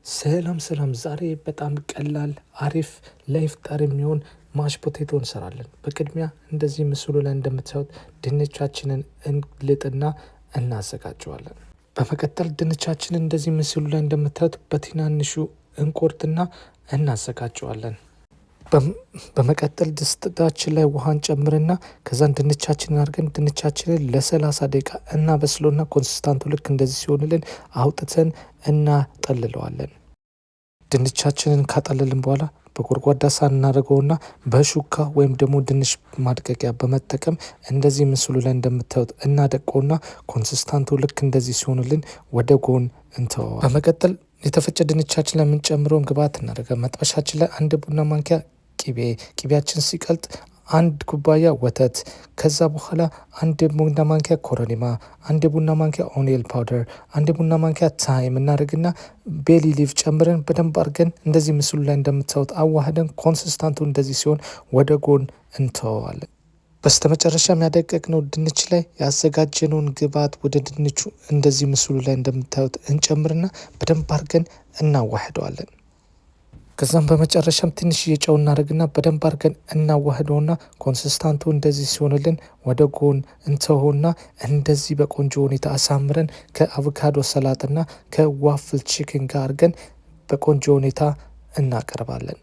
ሰላም ሰላም፣ ዛሬ በጣም ቀላል አሪፍ ለኢፍጣር የሚሆን mash potato እንሰራለን። በቅድሚያ እንደዚህ ምስሉ ላይ እንደምታዩት ድንቻችንን እንልጥና እናዘጋጀዋለን። በመቀጠል ድንቻችንን እንደዚህ ምስሉ ላይ እንደምታዩት በትናንሹ እንቆርጥና እናዘጋጀዋለን። በመቀጠል ድስታችን ላይ ውሃን ጨምርና ከዛን ድንቻችንን አድርገን ድንቻችንን ለ30 ደቂቃ እናበስለውና consistent ኡ ልክ እንደዚህ ሲሆንልን አውጥተን እናጠልለዋለን። ድንቻችንን ካጠለልን በኋላ በጎድጓዳ ሳህን እናደርገውና በሹካ ወይም ደግሞ ድንች ማድቀቂያ በመጠቀም እንደዚህ ምስሉ ላይ እንደምታዩት እናደቀውና consistent ኡ ልክ እንደዚህ ሲሆንልን ወደ ጎን እንተወዋለን። በመቀጠል የተፈጨ ድንቻችን ላይ የምንጨምረውን ግብአት እናደርጋለን። መጥበሻችን ላይ አንድ ቡና ማንኪያ ቅቤ፣ ቅቤያችን ሲቀልጥ 1 ኩባያ ወተት፣ ከዛ በኋላ አንድ ቡና ማንኪያ ኮረሪማ፣ አንድ ቡና ማንኪያ onion powder፣ አንድ ቡና ማንኪያ thyme እናደርግና bay leaf ጨምረን በደንብ አድርገን እንደዚህ ምስሉ ላይ እንደምታዩት አዋህደን consistent ኡ እንደዚህ ሲሆን ወደ ጎን እንተወዋለን። በስተመጨረሻ ያደቀቅነው ድንች ላይ ያዘጋጀነውን ግብአት ወደ ድንቹ እንደዚህ ምስሉ ላይ እንደምታዩት እንጨምርና በደንብ አድርገን እናዋህደዋለን። ከዛም በመጨረሻም ትንሽዬ ጨው እናደርግና በደንብ አድርገን እናዋህደውና consistent ኡ እንደዚህ ሲሆንልን ወደ ጎን እንተሆና እንደዚህ በቆንጆ ሁኔታ አሳምረን ከአቮካዶ ሰላጣና ከ waffle chicken ጋር አድርገን በቆንጆ ሁኔታ እናቀርባለን።